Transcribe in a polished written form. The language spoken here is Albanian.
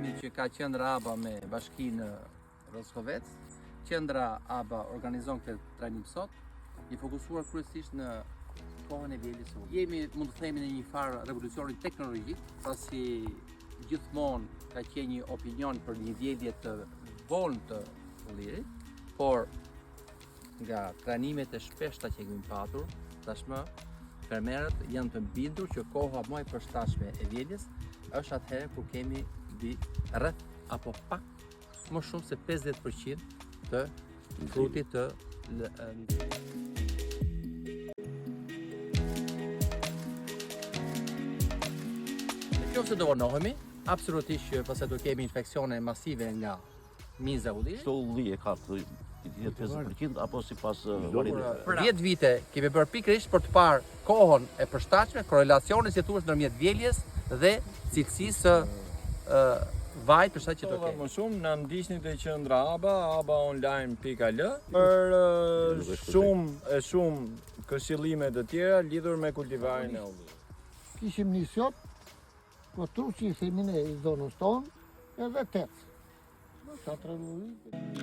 bashkëpunimit që ka qendra ABA me bashkinë Roskovec. Qendra ABA organizon këtë trajnim sot, i fokusuar kryesisht në kohën e vjeljes së ullirit. Jemi, mund të themi, në një farë revolucioni teknologjik, pasi gjithmonë ka qenë një opinion për një vjelje të vonë të ullirit, por nga trajnimet e shpeshta që kemi patur, tashmë fermerët janë të bindur që koha më e përshtatshme e vjeljes është atëherë kur kemi mbi rreth apo pak më shumë se 50% të frutit të Në qoftë se do vonohemi, absolutisht që pastaj do kemi infeksione masive nga Miza ullirit. Çdo ulli e ka të 50% apo sipas varietetit? Për 10 vite kemi bërë pikërisht për të parë kohën e përshtatshme, korrelacionin si thuash ndërmjet vjeljes dhe cilësisë së vajit për sa që do kemi. Më shumë na ndiqni te qendra ABA, abaonline.al për shumë e shumë këshillime të tjera lidhur me kultivarin e ullirit. Kishim një sot, po truqi i themi ne i zonës tonë, edhe tec. Sa të rregullojë.